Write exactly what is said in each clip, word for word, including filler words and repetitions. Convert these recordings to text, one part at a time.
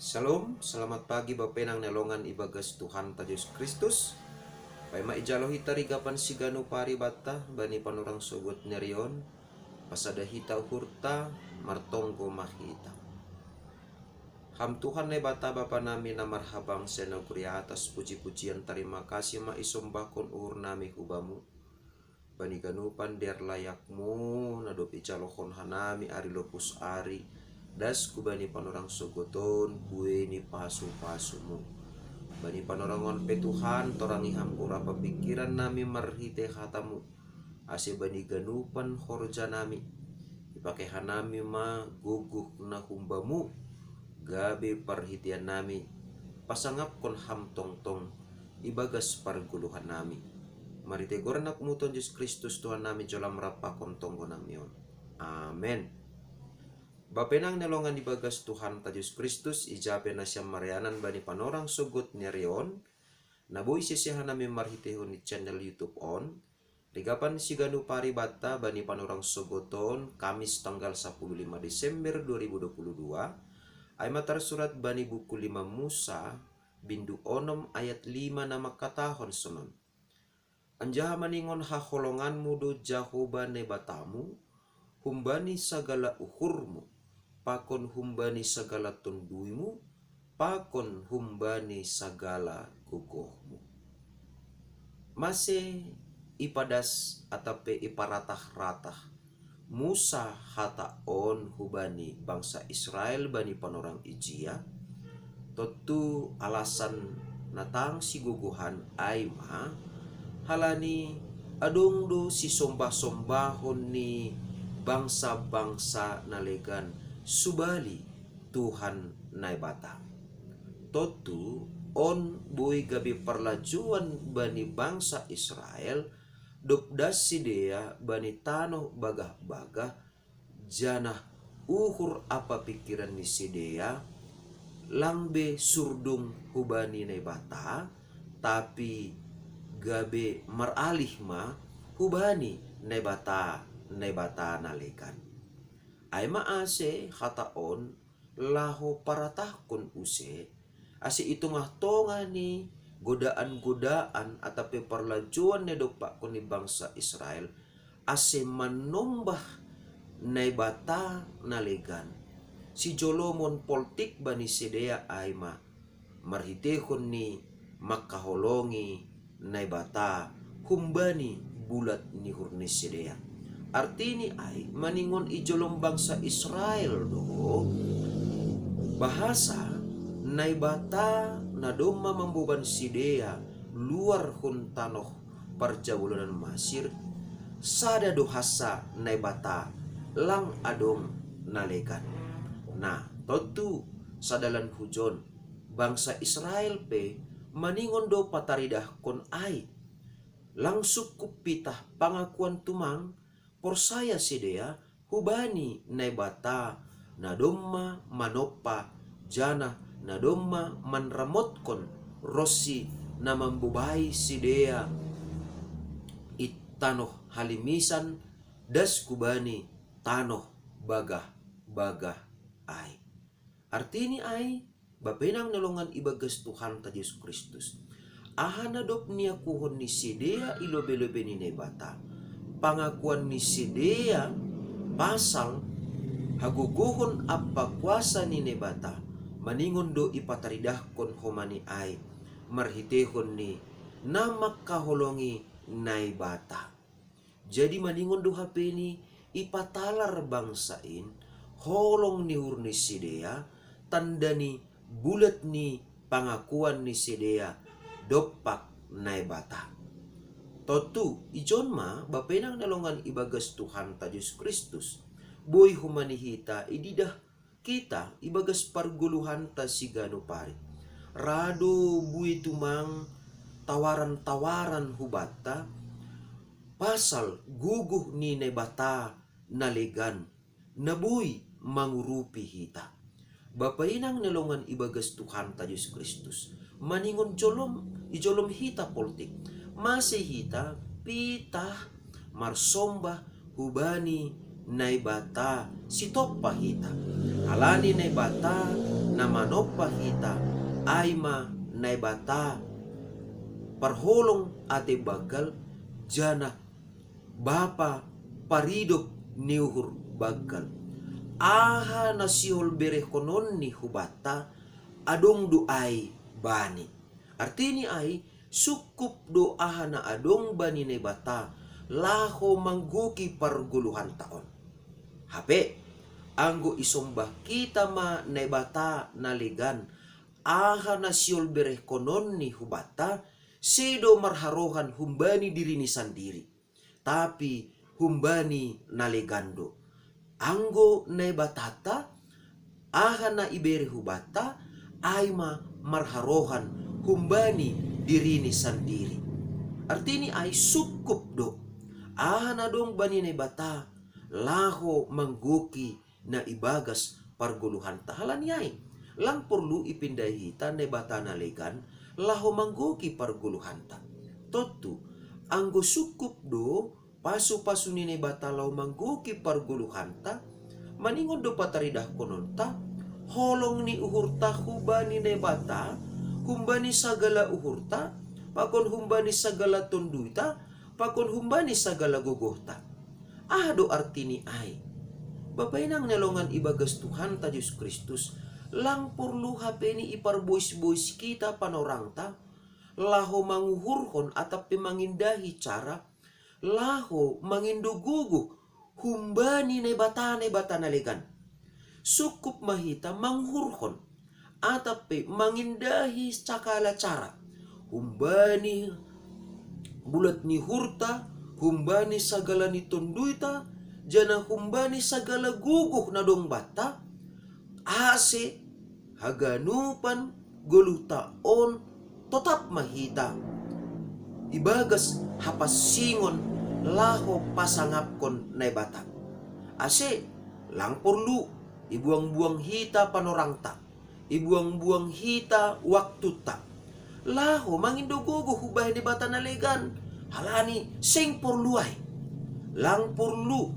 Shalom, selamat pagi bapenang nelongan ibagas Tuhan ta Jesus Kristus. Paima ijalo hita rigapan siganu paribatta bani panorang sogot nerion, pasada hita uhurta, martonggo mahita. Ham Tuhan Naibata Bapa nami na marhabang senogri atas, puji-pujian tarima kasih ma isombahkon uhur nami hubamu. Bani ganupan derlayakmu na dob ijalohon hanami ari lopus ari, das ku bani panorang sogoton buei ni pasu-pasumu. Bani panorangon pe Tuhan torangi ham uhur apa pikiran nami marhite hatamu, ase bani ganupan horja nami ipake hanami ma gogoh na humbamu, gabe parhitean nami pasangapkon ham tongtong ibagas pargoluhan nami. Marhite goran anakmu Tuhan Jesus Kristus Tuhan nami jolam rampakon tonggo nami on. Amen. Bapenang nelongan ibagas Tuhan ta Jesus Kristus, ijape nasiam marianan bani panorang sogot nerion, na boi sese hanami marhitehon ni channel YouTube on, rigapan siganu paribatta bani panorang sogoton Kamis tanggal sapuluh lima Desember dua ribu dua puluh dua, ai ma tarsurat bani buku lima Musa, bindu onom ayat lima na mangkatahon sonon. Anjaha maningon haholonganmu do Jahoba Naibatamu, humbani sagala uhurmu, pakon humbani sagala tonduimu, pakon humbani sagala gogohmu. Mase ipadas atape iparatah-ratah Musa hata on hubani bangsa Israel bani panorang ijia? Tontu alasan na tang sigogohan ai ma, halani adong do sisombah-sombahon ni bangsa-bangsa na legan subali Tuhan Naibata. Tontu on boi gabe parlajouan bani bangsa Israel, dob das sidea bani tanoh bagah-bagah, janah uhur ampa pingkiran ni sidea lang be surdung hubani Naibata, tapi gabe maralih ma hubani Naibata, Naibata na legan. Ai ma ase hata on laho paratahkon use, ase i tongah-tongah ni godaan-godaan atape parlajouan na idompakkon ni bangsa Israel, ase manombah Naibata na legan, sijolomon poltik bani sidea ai ma marhitehon ni mangkaholongi Naibata humbani bulat ni uhur ni sidea. Artini ai maningon ijolom bangsa Israel do bahasa Naibata na domma mamboban sidea luar hun tanoh parjabolonan Masir, sada do hansa Naibata, lang adong na legan. Nah, tontu sadalan hujon bangsa Israel pe maningon do pataridahkon ai. Lang sungkup pitah pangakuan tumang porsaya sidea hubani Naibata na domma manompa janah na domma manramotkon ronsi na mambobai sidea i tanoh halimisan das hubani tanoh bagah-bagah ai. Artini ai, bapenang na longan ibagas Tuhanta Jesus Kristus. Aha na dob niakuhon ni sidea i lobei-lobei ni Naibata, pangakuan ni sidea pasal hagogohon ampa kuasa ni Naibata, maningon do ipataridahkon homa ni ai, marhiteihon ni na mangkaholongi Naibata. Jadi maningon do hapeni ipatalar bangsa in holong ni uhur ni sidea, tanda ni bulat ni pangakuan ni sidea dompak Naibata. Tontu, ijon ma bapenang na longan ibagas Tuhanta Jesus Kristus, boi homa ni hita ididah hita ibagas pargoluhanta siganup ari. Ra do buei tumang tawaran-tawaran hubanta pasal gogoh ni Naibata na legan, na boi mangurupi hita. Bapenang na longan ibagas Tuhanta Jesus Kristus, maningon jolom, ijolom hita poltik, mase hita pitah marsombah hubani Naibata sitompa hita. Halani Naibata na manompa hita, ai ma Naibata parholong ate banggal, janah Bapa paridop ni uhur banggal. Aha na sihol berehkononni hubanta, adong do ai Bani. Artini ai, sungkup do aha na adong bani Naibata laho manggohi pargoluhanta on. Hape, anggo isombah hita ma Naibata na legan, aha na sihol berehkononni hubanta, sedo marharohan humbani dirini sandiri, tapi humbani na legan do. Anggo Naibatanta, aha na ibere hubanta, ai ma marharohan humbani dirini sandiri. Artini ai, sungkup do aha na adong bani Naibata laho manggohi na ibagas pargoluhanta. Halani ai, lang porlu ipindahi hita Naibata na legan laho manggohi pargoluhanta. Tontu, anggo sungkup do pasu-pasu ni Naibata laho manggohi pargoluhanta, maningon do pataridahkononta, holong ni uhurta humbani Naibata, humbani sagala uhurta, pakon humbani sagala tonduyta, pakon humbani sagala gogohta. Aha do artini ai? Bapa inang na longan ibagas Tuhanta Jesus Kristus, lang porlu hapeni iparbois-bois hita panorangta, laho manguhurhon atap pe mangindahi cara, laho mangindo gogoh humbani Naibata, Naibata na legan. Sungkup ma hita manguhurhon atap pe mangindahi sagala cara, humbani bulat ni uhurta, humbani sagala ni tonduyta, janah humbani sagala gogoh na dong banta, ase haganupan goluhta on totap ma hita ibagas hapansingon laho pasangapkon Naibata. Ase lang porlu ibuang-buang hita panorangta, ibuang-buang hita waktunta, laho mangindo gogoh hubahen Naibata na legan, halani seng porlu ai. Lang porlu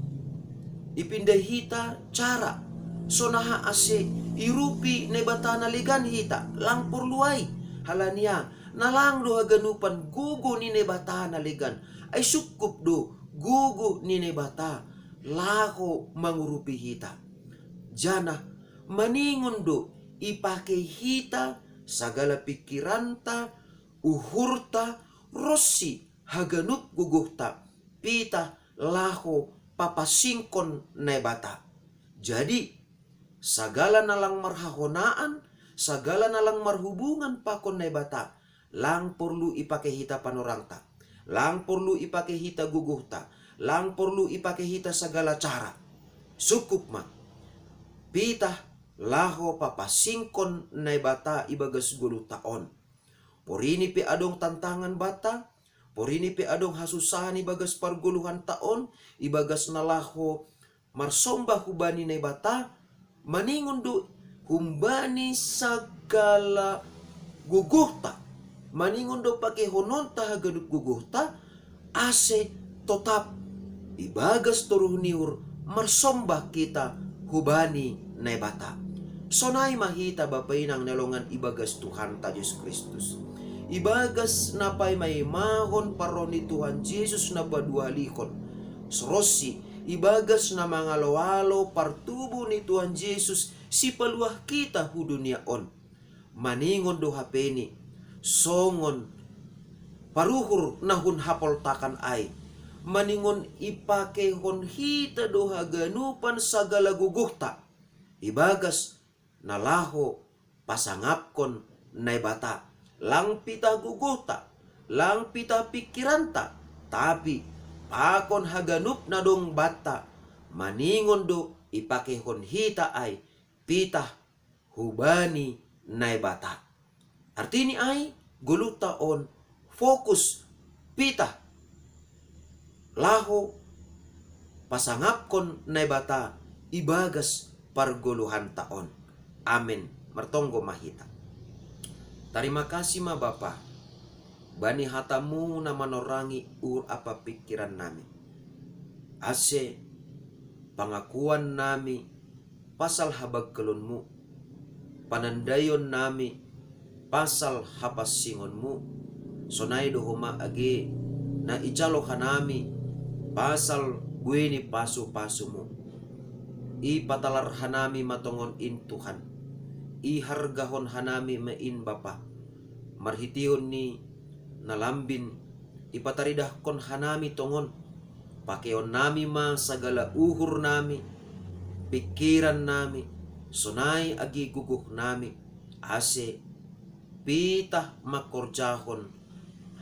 ipindahi hita cara, sonaha ase irupi Naibata na legan hita, lang porlu ai. Halani ah, na lang do haganupan gogoh ni Naibata na legan, ai sungkup do gogoh ni Naibata laho mangurupi hita. Janah maningon do ipake hita sagala pingkiranta, uhurta, ronsi haganup gogohta, pitah laho papansingkon Naibata. Jadi, sagala na lang marhahonaan, sagala na lang marhubungan pakon Naibata, lang porlu ipake hita panorangta, lang porlu ipake hita gogohta, lang porlu ipake hita sagala cara. Sungkup ma, pitah laho papansingkon Naibata ibagas goluhta on. Porini pe adong tantangan banta, porini pe adong hasusaan ibagas pargoluhanta on, ibagas na laho marsomba hubani Naibata, maningon do humbani sagala gogohta, maningon do pakehononta haganup gogohta, ase totap ibagas toruh ni uhur marsomba hita hubani Naibata. Sonai ma hita bapa inang na longan ibagas Tuhanta Jesus Kristus. Ibagas na paima-imahon parroh ni Tuhan Jesus na paduahalihon, ronsi ibagas na mangalo-alo partubuh ni Tuhan Jesus sipaluah hita hu dunia on. Maningon do hapeni, songon paruhur na hun hapoltakan ai, maningon ipakehon hita do haganupan sagala gogohta, ibagas na laho pasangapkon Naibata, lang pitah gogohta, lang pitah pingkiranta, tapi pakon haganup na dong banta, maningon do ipakehon hita ai pitah hubani Naibata. Artini ai, goluhta on fokus pitah laho pasangapkon Naibata ibagas pargoluhanta on. Amen. Martonggo ma hita. Tarima kasih ma Bapa, bani hatamu na manorangi uhur ampa pingkiran nami. Ase pangakuan nami pasal habangkelonmu, panandaion nami pasal hapassingonmu, sonai do homa age na ijalo hanami pasal buei ni pasu-pasumu. Ipatalar hanami ma tongon in Tuhan, ihargahon hanami ma in Bapa, marhiteion ni na lambin ipataridahkon hanami tongon. Pakeon nami ma sagala uhur nami, pikiran nami, sonai age gogoh nami, ase pitah mangkorjahon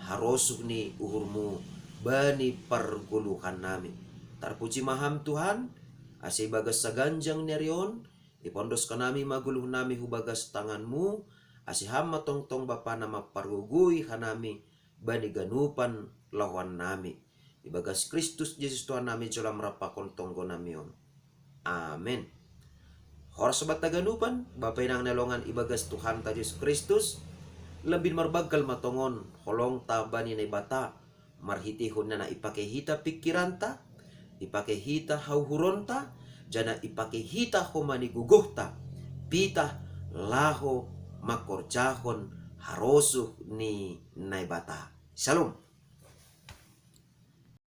harosuh ni uhurmu bani pargoluhan nami. Tarpuji ma Ham Tuhan, ase ibagas saganjang ni ari on, ipondos hanami ma goluh nami hu bagas tanganmu, ase Ham ma tongtong Bapa na mampargogoi hanami bani ganupan lahoan nami. Ibagas Kristus Jesus Tuhan nami jolo Ham rap pakon tonggo nami on. Amen. Horas sobat haganupan, Bapa inang na longan ibagas Tuhanta Jesus Kristus, lambin marbanggal ma tongon holongta bani Naibata, marhiteihon na ipakei hita pikiranta, ipakei hita hauhuronta, jana ipakei hita homa ni gogohta, pitah laho mangkorjahon harosuh ni Naibata. Shalom.